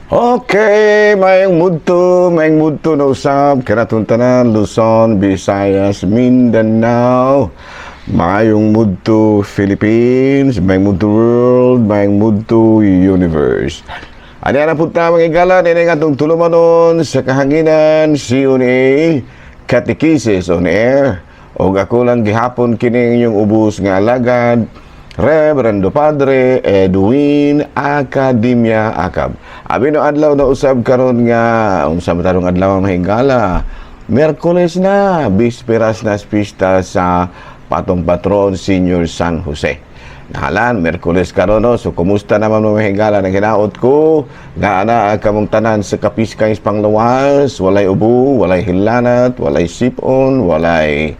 Okay, maayong mudto na usab kanatong tanan, Luzon, Visayas, Mindanao. Maayong mudto, Philippines, maayong mudto, world, maayong mudto, universe. Ani na punta, mga higala, nini nga atong tulumanon sa kahanginan, CNA Catechesis on Air. Og ako lang gihapon kini inyong ubos nga alagad, Reverendo Padre Edwin Academia Acab. Abi no adlaw na usab karon nga unsa man tarong adlaw, mga higala? Miyerkules na, bisperas na pista sa patong patron Senior San Jose. Nahalan, Miyerkules karon, no. So kumusta naman, mga higala? Nang hinaot ko nga ana kamong tanan sa kapiskay panglawas, walay ubo, walay hilanat, walay sipon, walay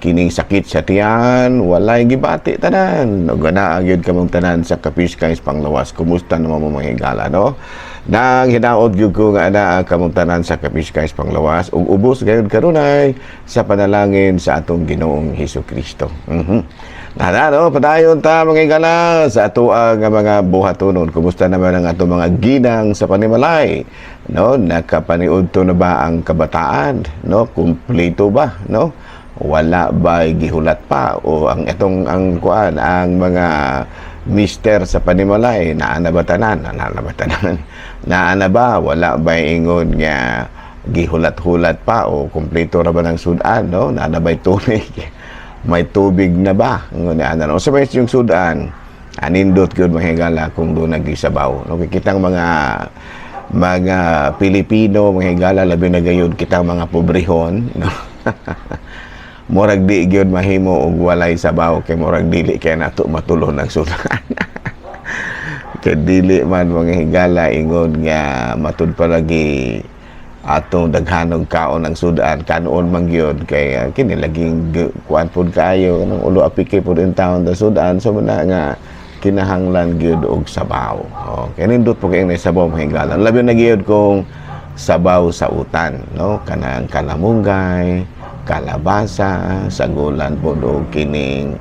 kining sakit sa tiyan, walay gibati tanan. Ug ana gyud kamong tanan sa kapiskay panglawas. Kumusta naman mo, mga higala, no? Nang hinaot gyud ko nga ana kamong tanan sa kapiskay panglawas ug ubos gayud karunay sa panalangin sa atong Ginoong Hesus Kristo. Nana, no, padayon ta, mga higala, sa ato ang mga buhatonon. Kumusta naman ang atong mga ginang sa panimalay? No, nakapaniudto na ba ang kabataan? No, kumpleto ba? No? Wala ba gihulat pa o ang itong ang kuan, ang mga mister sa panimalay, naa na ba tanan, naa na ba tanan, naa na ba, wala ba ingon nga gihulat-hulat pa o kumpleto ra ba ng sudan, no? Naa na ba tubig, may tubig na ba? Ingon ni ana, no? Sa may yung sudan, anindot gyud, mga higala, kung duna gisabaw, no? Kitang mga Pilipino, mga higala, labi na gayud kitang mga pobrehon, no? Murag di gyud mahimo og walay sabaw kay murag dili kay nato matulon ang sudan. Kay dili man, mga higala, ingon nga matud palagi atong daghanog kaon ang sudan, kanon man gyud kay kini laging kuan pud kaayo kanang ulo apike pud in town da sudan. So muna nga kinahanglan gyud og sabaw. Oh, kay nindot po kay sabaw, mga higala, labi na gyud kung sabaw sa utan, no? Kanang kalamunggay, kalabasa, sagulan pod og kining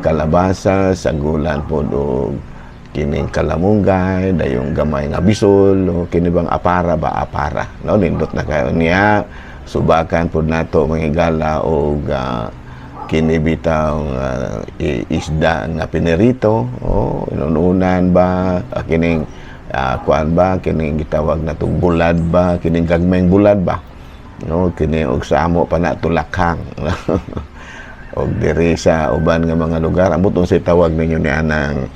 kalabasa, sagulan pod og kining kalamunggay, dayong gamay nga bisol, o kini bang apara ba, apara, no? Nindot na kayo niya. Subakan pod nato, mga higala, og kini bitaw isda nga pinirito, o inununan ba, kining kuan ba, kining gitawag na tong bulad ba, kining gagmayng bulad ba, no? Kini og sa amo pa na tulakhang, og diri sa uban nga mga lugar, amot unsay tawag ninyo ni anang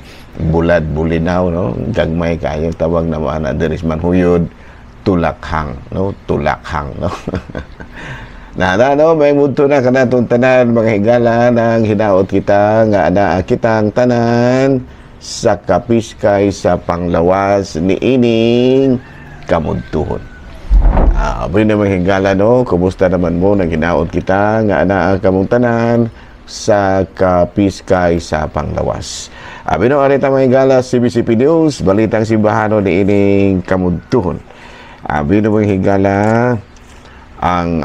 bulad bulinaw, no? Gagmay kayo tawag na mo ana diri sa Manhuyod, tulakhang, no? Tulakhang, no? Na na, no, may mudto na kanatong tanan, mga higala. Nang hinaot kita nga ana kitang tanan sa kapiskay sa panglawas ni ining kamudtuhon. Ah, uh, na, mga higala, no, kumusta naman mo? Nang hinaot kita nga ana kamong tanan sa kapiskay sa panglawas. Abi no, arita, mga higala, CBCP News, balitang simbahano ni ining kamudtuhon. Abi no, mga higala, ang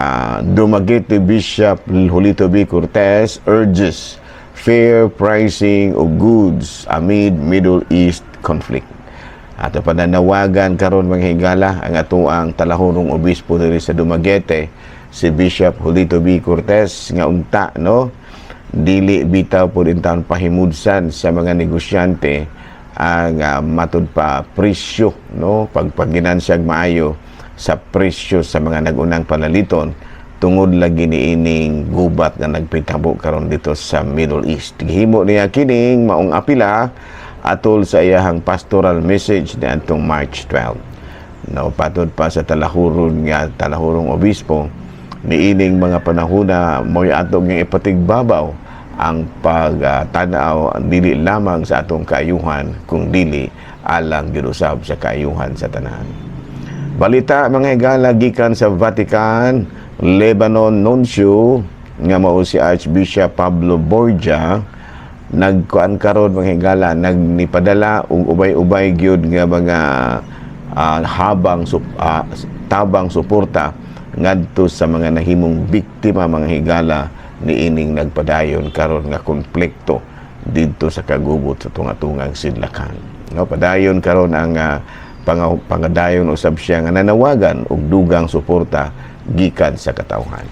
Dumaguete Bishop Julito B. Cortez urges fair pricing of goods amid Middle East conflict. Ato pananawagan karon, mga higala, ang atoang talahurong obispo diri sa Dumaguete, si Bishop Julito B. Cortez, nga unta, no, dili bitaw pud intawon pahimudsan sa mga negosyante ang matud pa presyo, no, pagpaginansyag maayo sa presyo sa mga nagunang palaliton tungod lagi niining gubat nga nagpitabo karon dito sa Middle East. Gihimo niya kining maong apila atol sa iyahang pastoral message niadtong March 12. No, patod pa sa talahuron nga talahurong obispo, niining mga panahona mo'y ato nga ipatigbabaw ang pagtanaw dili lamang sa atong kaayuhan kung dili alang gyud usab sa kaayuhan sa tanan. Balita, mga higala, gikan sa Vatican, Lebanon Nuncio nga mao si Archbishop Pablo Borgia nagkuan karon, mga higala, nagnipadala og ubay-ubay gyud nga mga habang tabang suporta ngadto sa mga nahimong biktima, mga higala, niining nagpadayon karon nga konflikto didto sa kagubot sa tunga-tungang sidlakan. No, padayon karon ang Pangadayon usab siya nga nanawagan og dugang suporta gikan sa katawhan.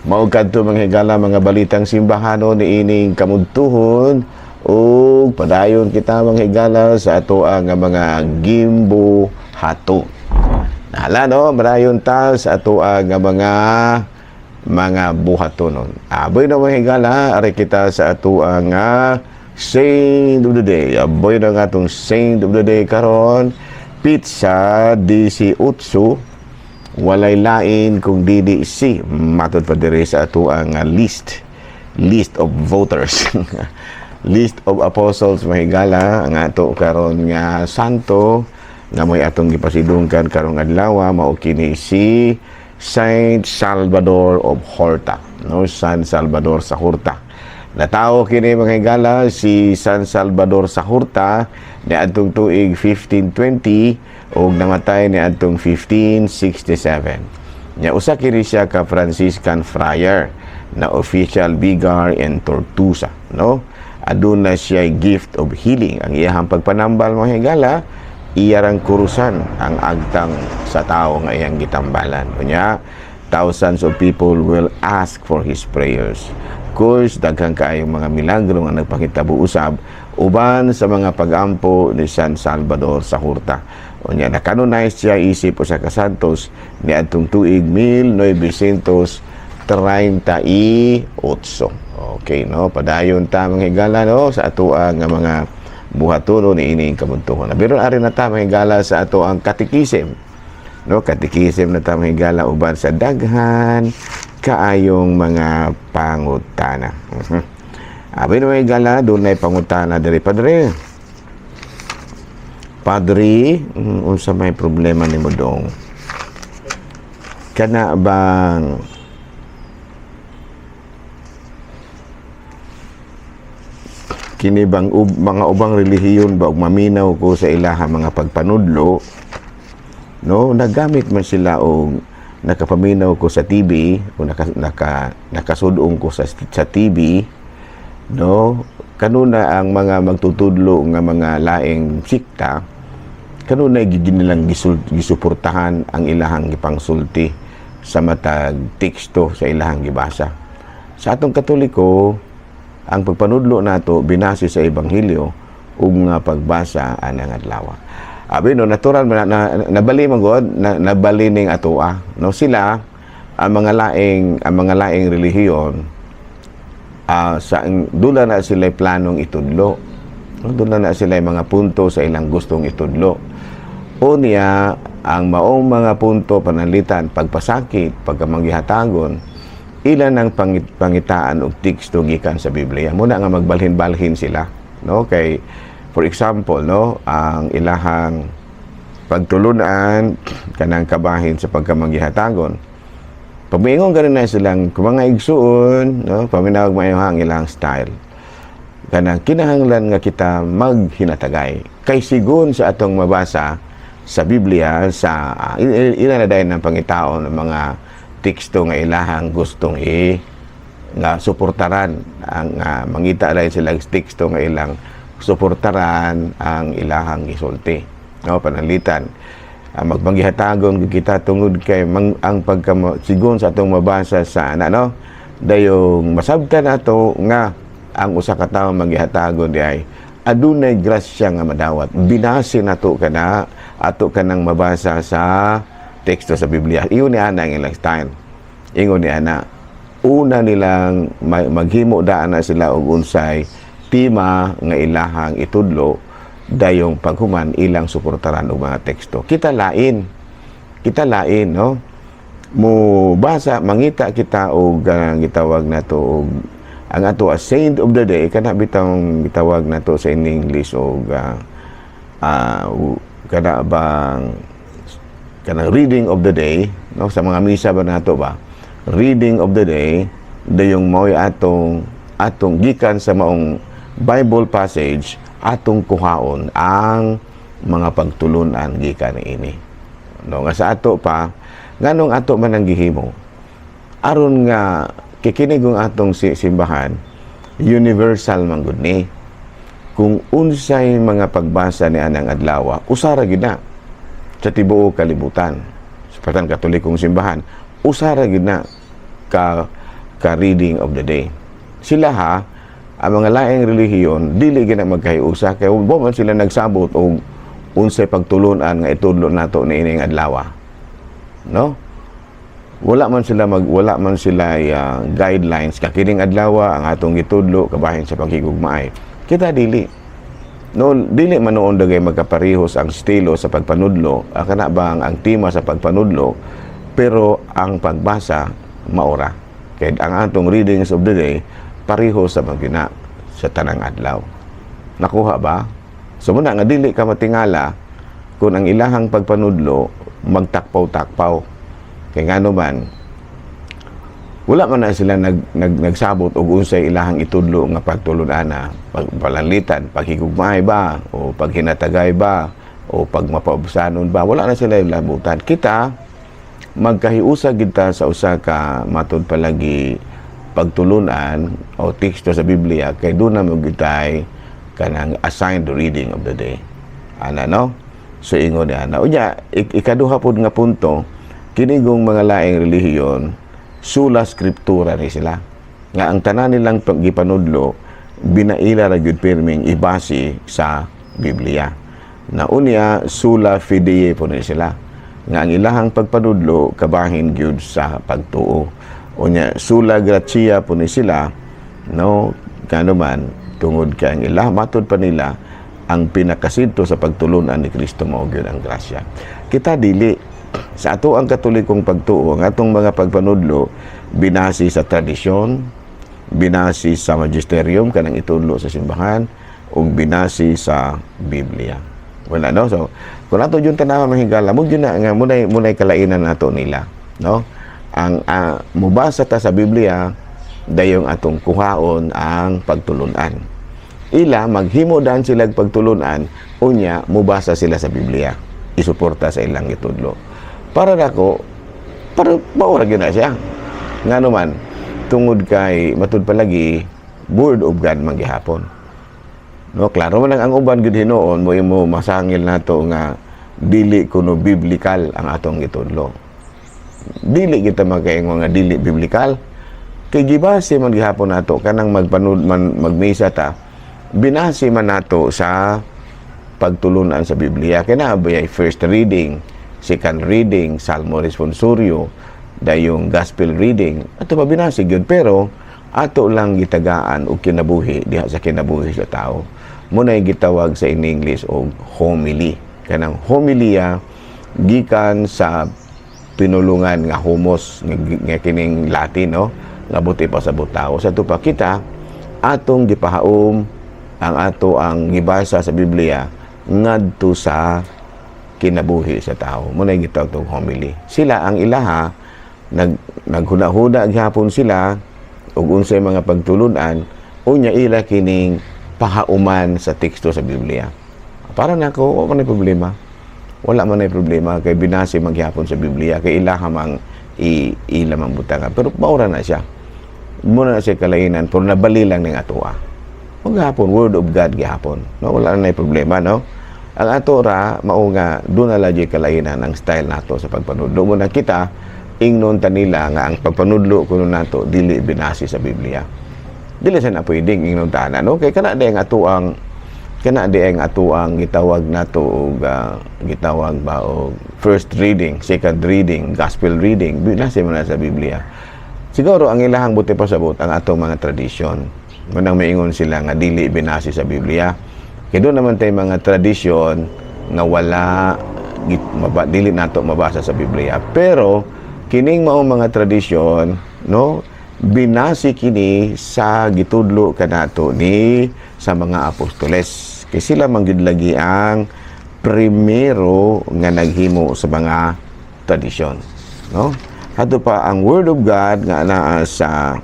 Mao kadto, mga higala, mga balitang simbahano niining kamudtuhon ug padayon kita, mga higala, sa ato ang mga gimbuhaton. Nahala, no, padayon ta sa ato ang mga buhatonon. Aboy na, mga higala, ari kita sa ato ang Saint of the Day. Aboy na nga atong Saint of the Day karon, petsa 18, walay lain kung dili si, matod pa diri sa ato ang list list of voters, list of apostles, mahigala. Ang ato karon nga santo nga mo'y atong gipasidungkan karong adlaw mao kini si Saint Salvador of Horta, no? San Salvador sa Horta. Natawo kini, mga higala, si San Salvador sa Horta niadtong tuig 1520 ug namatay niadtong 1567. Nya usa kini siya ka Franciscan friar na official vicar in Tortosa, no? Aduna siya gift of healing. Ang iyahang pagpanambal, mga higala, iyarang kurusan ang agtang sa tao nga iyang gitambalan. Unya, thousands of people will ask for his prayers. Of course, daghan kaayong mga milagro nga nagpakitabo usab uban sa mga pagampo ni San Salvador sa Horta. Unya, nakanonize siya isip usa ka santos niadtong tuig 1938. Okay, no? Padayon ta, mga higala, no, sa atoang nga mga buhatono niining kabuntuhon. Pero ari na ta, mga higala, sa ato ang katikisim. No, katikisim na ta, mga higala, uban sa daghan kaayong mga pangutana. Abi na, mga higala, dunay pangutana diri, "Padre. Padre, unsa may problema nimo dong? Kana bang kini bang mga ubang relihiyon ba, ug maminaw ko sa ilaha mga pagpanudlo, no, nagamit man sila og nakapaminaw ko sa TV o nakasudong ko sa TV, no, kanuna ang mga magtutudlo nga mga laing sikta, kanunay gid nilang gisuportahan ang ilahang gipangsulti sa matag teksto sa ilahang gibasa. Sa atong Katoliko, ang pagpanudlo nato binase sa Ebanghelyo ug nga pagbasa anang adlaw." Abi no, natural man na, nabali man god na, nabali ning atoa, no? Sila, ang mga laing relihiyon, sa dula na sila planong itudlo, no? Dula na sila mga punto sa ilang gustong itudlo. Unya ang maong mga punto, pananglitan pagpasakit, pagkamanggihatagon, ilan ang pangitaan og teksto gikan sa Biblia. Muna nga magbalhin-balhin sila, no? Kay for example, no, ang ilahang pagtulunan kanang kabahin sa pagkamanggihatagon, pag ganin na silang kung mga igsuon, no, paminawag maayo ang ilang style. Kanang kinahanglan nga kita maghinatagay. Kay sigon sa atong mabasa sa Biblia, sa ila na dayon ng pangitaon ng mga teksto nga ilahang gustong i nga suportaran ang mangita lang sila og teksto nga ilang suportaran ang ilahang gisulti, no? Pananglitan magmanggihatagon gyud kita tungod kay ang pagka sigon sa atong mabasa sa ana, no, dayong masabtan nato nga ang usa ka tawo manggihatagon di ay adunay grasya nga madawat binase nato kana ato kanang mabasa sa teksto sa Biblia. Ingon ni ana ang ilang style. Ingon ni ana, una nilang maghimo daan na sila og unsay tema nga ilahang itudlo, dayong paghuman ilang suportaran og mga teksto. Kita lain. Kita lain, no? Mo basa, mangita kita og gitawag nato og ang ato a saint of the day, kana bitang gitawag nato sa in English og kana bang kanang reading of the day, no, sa mga misa ba nato ba, reading of the day, dayong mao'y atong atong gikan sa maong Bible passage atong kuhaon ang mga pagtulunan gikan niini, no? Nga sa ato pa, nganong ato man ang gihimo, aron nga kikinig ang atong simbahan, universal man gud ni kung unsay mga pagbasa ni anang adlaw, usara gid na. Sa tibuok kalibutan, sa Patan Katolikong Simbahan, usa ra gyud na ka ka reading of the day. Sila ha, ang mga laing relihiyon dili gyud na magkahiusa kay wa man sila nagsabot og unsay pagtulunan nga itudlo nato niining adlaw, no? Wala man sila guidelines ka kining adlaw ang atong gitudlo kabahin sa paghigugmaay. Kita dili, no? Dili man noon dagay magkaparehos ang estilo sa pagpanudlo, kana ba ang tema sa pagpanudlo, pero ang pagbasa maora kay ang atong readings of the day pareho sa magina sa tanang adlaw. Nakuha ba? So muna nga dili ka matingala kung ang ilahang pagpanudlo magtakpaw-takpaw. Kay ngano man, wala man na sila nag, nag nagsabot og unsay ilahang itudlo nga pagtulun-ana, pagpalanlitan, paghigugmaay ba o paghinatagay ba o pagmapaubsanon ba, wala na sila labutan. Kita magkahiusa gid ta sa usa ka matud palagi pagtulunan o teksto sa Biblia kay doon na mo gitay kanang assigned reading of the day ana, no? So ingon niya ana. Unya, ikaduha pod nga punto, kinigong mga laing relihiyon, sola scriptura ni sila nga ang tanan nilang gipanudlo binaila ra gyud pirming ibase sa Biblia na. Unya, sola fide po ni sila nga ang ilahang pagpanudlo kabahin gyud sa pagtuo. Unya, sola gratia po ni sila, no? Kano man, tungod kay ang ilah matud pa nila, ang pinakasidto sa pagtulunan ni Kristo mao gyud ang grasya. Kita dili. Sa ato ang Katolikong pagtuo, ang atong mga pagpanudlo binasi sa tradisyon, binasi sa magisterium, kanang itudlo sa simbahan, ug binasi sa Biblia. Wala, no? So kung ato yung tanawa, mga higala, mo gyud na nga munay kalainan nato nila, no? Ang mubasa ta sa Biblia, dayong atong kuhaon ang pagtulunan. Ila maghimo dan sila pagtulunan, unya mubasa sila sa Biblia isuporta sa ilang gitudlo. Para nako, para maura gyud na siya. Ngano man, tungod kay matud palagi word of God man gihapon, no? Klaro man lang ang uban gyud hinuon mo imo masangil nato nga dili kuno biblical ang atong gitudlo. Dili kita makaingon nga dili biblical kay gibase man gihapon nato kanang magpanud man, magmisa ta, binase man nato sa pagtulunan sa Biblia. Kay naa bay first reading, second reading, Salmo responsorio, dayong gospel reading. Ato pa binase gyud, pero ato lang gitagaan og kinabuhi diha sa kinabuhi sa tao. Muna'y gitawag sa in English og homily. Kanang homilia gikan sa pinulungan nga homos nga kining Latin, no, nga buti pa sa tao. Sa ato pa kita atong gipahaom ang ato ang gibasa sa Biblia ngadto sa kinabuhi sa tao. Muna gitawag tong homily. Sila ang ilaha naghuna-huna gihapon sila ug unsay mga pagtulunan, unya ila kining pahauman sa teksto sa Biblia. Para nako, wala man problema. Wala man ay problema kay binase maghapon sa Biblia kay ilaha mang ila mang butangan. Pero maura na siya. Muna na siya kalainan, pero nabali lang ning atoa. Maghapon, word of God gihapon. No, wala na problema, no? Ang ato ra mao nga doon na lagi kalainan ang style nato sa pagpanudlo. Mo na kita ingnon ta nila nga ang pagpanudlo kuno nato dili binase sa Biblia. Dili sa na pwedeng ingnon ta na, no? Kay kana di ang ato ang gitawag nato og gitawag ba og first reading, second reading, gospel reading, binase man na sa Biblia. Siguro ang ilahang buti pasabot ang atong mga tradisyon. Manang maingon sila nga dili binase sa Biblia. Kay doon naman tayo mga tradisyon nga wala dili nato mabasa sa Biblia. Pero kining mao mga tradisyon, no, binase kini sa gitudlo kanato ni sa mga apostoles. Kay sila man gyud lagi ang primero nga naghimo sa mga tradisyon, no? Adto pa ang word of God nga naa sa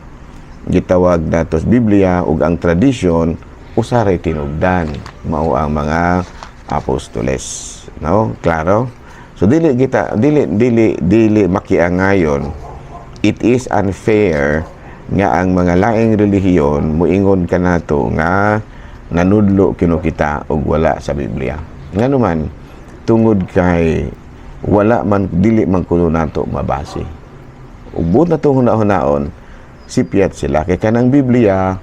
gitawag nato sa Biblia ug ang tradisyon usaray tinugdan, mao ang mga apostoles, no? Klaro? So dili kita dili dili dili makiangayon. It is unfair nga ang mga laing relihiyon muingon kanato nga nanudlo kino kita og wala sa Biblia. Ngano man, tungod kay Wala man, dili man kuno nato mabase. Ubod na itong huna-hunaon, sipyat sila. Kay kanang Biblia,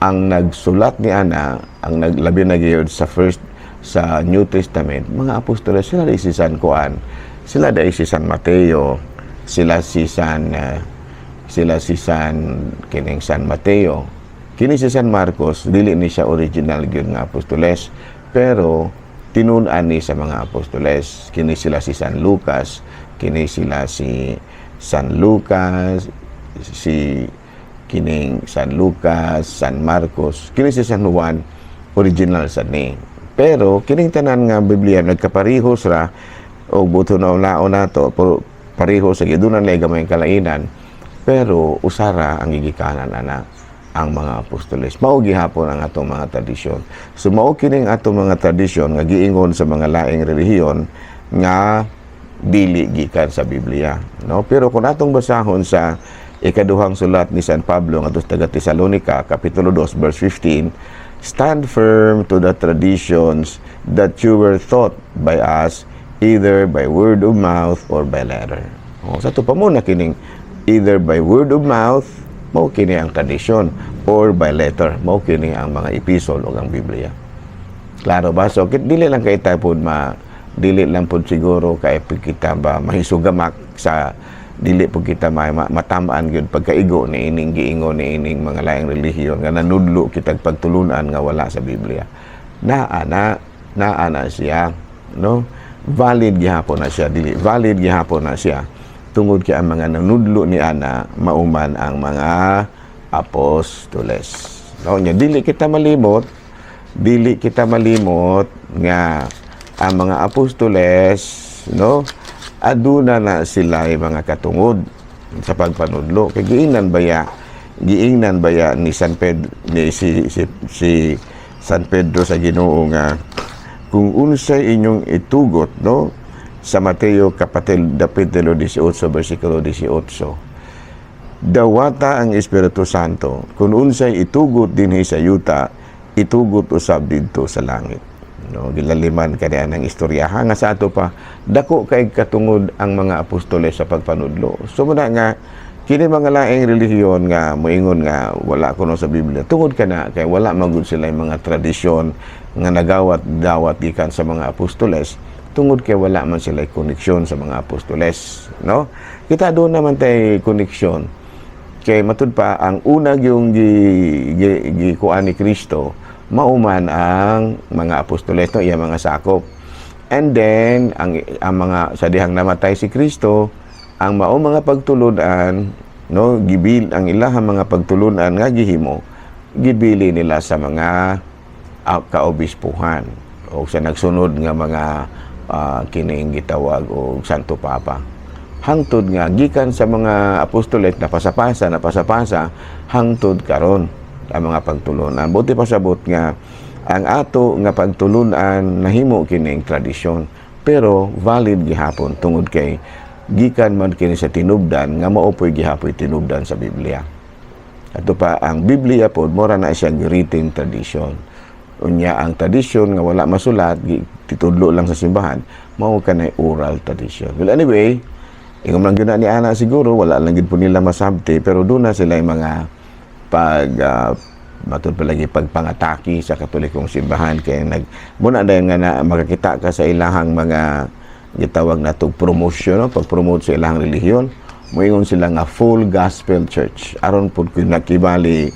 ang nagsulat ni ana, ang naglabi na gyud sa first, sa New Testament, mga apostoles. Sila dai si San Juan, sila dai si San Mateo, sila si San kining San Mateo. Kini si San Marcos, dili ni siya original gyud nga apostoles, pero tinun-an ni sa mga apostoles. Kini sila si San Lucas, kini sila si San Lucas, si kining San Lucas, San Marcos, kini si San Juan, original sa ni. Pero kining tanan nga Biblia nagkaparihos ra og buto na naon nato, pero pareho sa gidunan na gamay kalainan, pero usara ang gigikanan ana, ang mga apostoles. Mao gihapon ang atong mga tradisyon. So mao kining atong mga tradisyon nga giingon sa mga laing relihiyon nga dili gikan sa Biblia, no? Pero kung atong basahon sa ikaduhang sulat ni San Pablo ngadto sa taga Tesalonica, kapitulo 2 verse 15, "Stand firm to the traditions that you were taught by us, either by word of mouth or by letter." O, sa to pa muna kining either by word of mouth, mao kini ang tradisyon, or by letter, mao kini ang mga epistle o ang Biblia. Klaro ba? So, dili lang kay pod ma dili lang pod siguro kay kita ba mahisugamak sa dili po kita matamaan gyud pagkaigo ni ining giingon ni ining mga laing relihiyon nga nanudlo kitag pagtulunan nga wala sa Biblia. Naa na, naa na siya, no? Valid gihapon na siya, dili valid gihapon na siya tungod kay ang mga nanudlo ni ana mauman ang mga apostoles. No, nya dili kita malimot nga ang mga apostoles, no, aduna na sila ay mga katungod sa pagpanudlo, kay giingnan baya ni San Pedro, ni si San Pedro sa Ginoo nga kung unsay inyong itugot, no, sa Mateo kapitulo 18 bersikulo 18, dawata ang Espiritu Santo, kung unsay itugot dinhi sa yuta, itugot usab didto sa langit, no? Gilaliman kani ang istorya nga sa ato pa dako kay katungod ang mga apostoles sa pagpanudlo. So muna nga kini mga laing relihiyon nga moingon nga wala kuno sa Biblia, tungod kana kay wala magud sila yung mga tradisyon nga nagawat dawat gikan sa mga apostoles, tungod kay wala man sila koneksyon sa mga apostoles, no? Kita doon naman tay koneksyon kay matud pa ang unag yung gi, gikuan ni Kristo mauman ang mga apostoles, no, iya mga sakop. And then ang mga sa dihang namatay si Kristo, ang mao mga pagtulunan, no, gibil ang ilahang mga pagtulunan nga gihimo, gibili nila sa mga kaobispuhan o sa nagsunod nga mga kining gitawag og Santo Papa, hangtod nga gikan sa mga apostoles napasapasa, napasapasa hangtod karon ang mga pagtulunan. Buti pasabot nga ang ato nga pagtulunan nahimo kining tradisyon, pero valid gihapon tungod kay gikan man kini sa tinubdan nga mao po'y gihapoy tinubdan sa Biblia. Ato pa ang Biblia pod mura na siya written tradition. Unya ang tradisyon nga wala masulat, titudlo lang sa simbahan, mao kanay oral tradition. Well, anyway, ingon lang gyud na ni ana, siguro wala lang gyud po nila masabti, pero doon na sila yung mga pag matud palagi pagpangatake sa Katolikong simbahan, kay nag muna dayon nga na makakita ka sa ilahang mga gitawag na tog promotion, no, pag-promote sa ilahang relihiyon, moingon sila nga Full Gospel Church, aron pud kun nakibali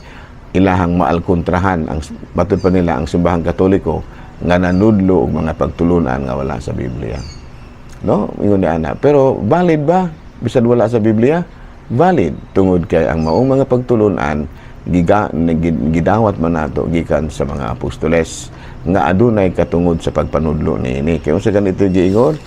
ilahang maalkontrahan ang matud pa nila ang simbahang Katoliko nga nanudlo og mga pagtulunan nga wala sa Biblia, no? Ingon ni ana. Pero valid ba bisan wala sa Biblia? Valid tungod kay ang maong mga pagtulunan gidawat man nato gikan sa mga apostoles nga adunay katungod sa pagpanudlo niini. Kay unsa ganito giingon?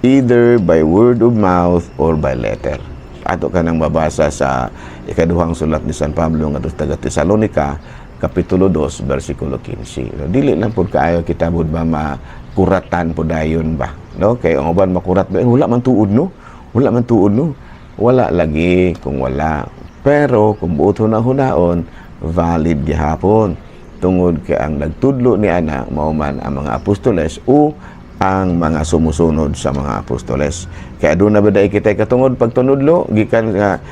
Either by word of mouth or by letter. Ato ka nang mabasa sa ikaduhang sulat ni San Pablo ngadto sa taga Tesalonica, kapitulo 2 bersikulo 15. No, dili lang pud kaayo kita bud ba makuratan pud dayon ba, no? Kay ang uban makurat ba, "Eh, wala man tuod, no? Wala man tuod, no?" Wala lagi kung wala, pero kung buot hunaon, valid gihapon tungod kay ang nagtudlo ni ana mao man ang mga apostoles o Ang mga sumusunod sa mga apostoles. Kaya doon na ba dai kita katungod pagtunudlo gikan nga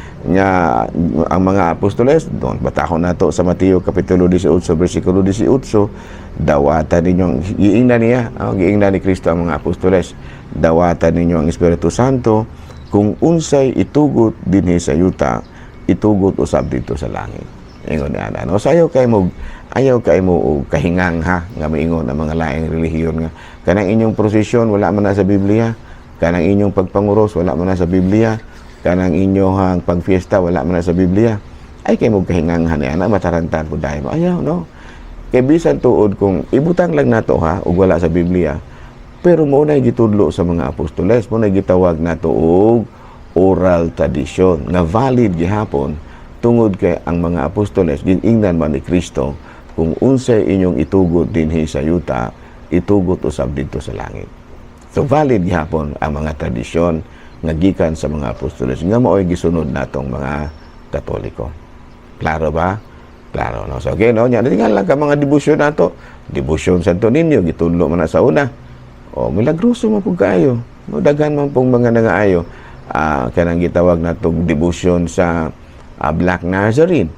ang mga apostoles doon batahon nato sa Mateo kapitulo 18 bersikulo 18, dawatan ninyo ang giingnan niya, oh, giingnan ni Kristo ang mga apostoles, "Dawatan ninyo ang Espiritu Santo kung unsay itugot dinhi sa yuta, itugot usab didto sa langit." Ingon niya no, so ayaw kay mo og kahingang ha nga moingon ang mga laing relihiyon nga kanang inyong prosesyon wala man na sa Biblia, kanang inyong pagpanguros wala man na sa Biblia, kanang inyong pagfiesta wala man na sa Biblia. Ay kay mo kahingang ha niya na matarantan po dahil mo. Ayaw no, kay bisan tuod kung ibutang lang nato ha og wala sa Biblia, pero mao na gitudlo sa mga apostoles, mao na gitawag nato og oral tradition nga valid gihapon tungod kay ang mga apostoles giningnan man ni Kristo kung unsay inyong itugot dinhi sa yuta, itugot usab didto sa langit. So valid gihapon ang mga tradisyon nga gikan sa mga apostoles nga mao'y gisunod natong mga Katoliko. Klaro ba? Klaro no. So okay no, nya tingnan lang ka mga debosyon nato. Debosyon Santo Niño gitudlo man na sa una. O milagroso man pud kaayo. No, daghan man pong mga nangaayo. Kanang gitawag natong debosyon sa Black Nazarene.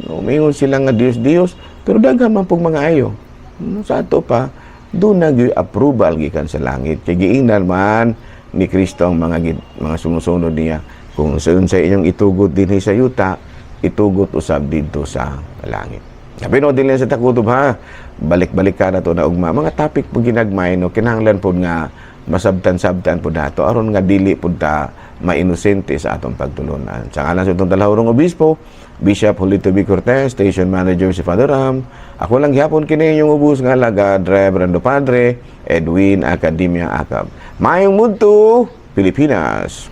No, mingon sila nga Dios Dios, pero daghan man pong mga ayo. No, sa ato pa, doon na gyud approval gikan sa langit. Kay giingnan man ni Kristo ang mga sumusunod niya kung sa inyong itugot dinhi sa yuta, itugot usab didto sa langit. Sabi no, dili sa takutob ha. Balik-balik ka na to na ugma. Mga topic po ginagmay no, kinahanglan pod nga masabtan-sabtan pod nato aron nga dili pod ta mainosente sa atong pagtulunan. Sa ngalan sa itong talahurong obispo, Bishop Julito B. Cortez, Station Manager si Father Ram, ako lang gihapon kini inyong ubos nga alagad, Reverendo Padre Edwin Academia Acab. Maayong mudto, Pilipinas!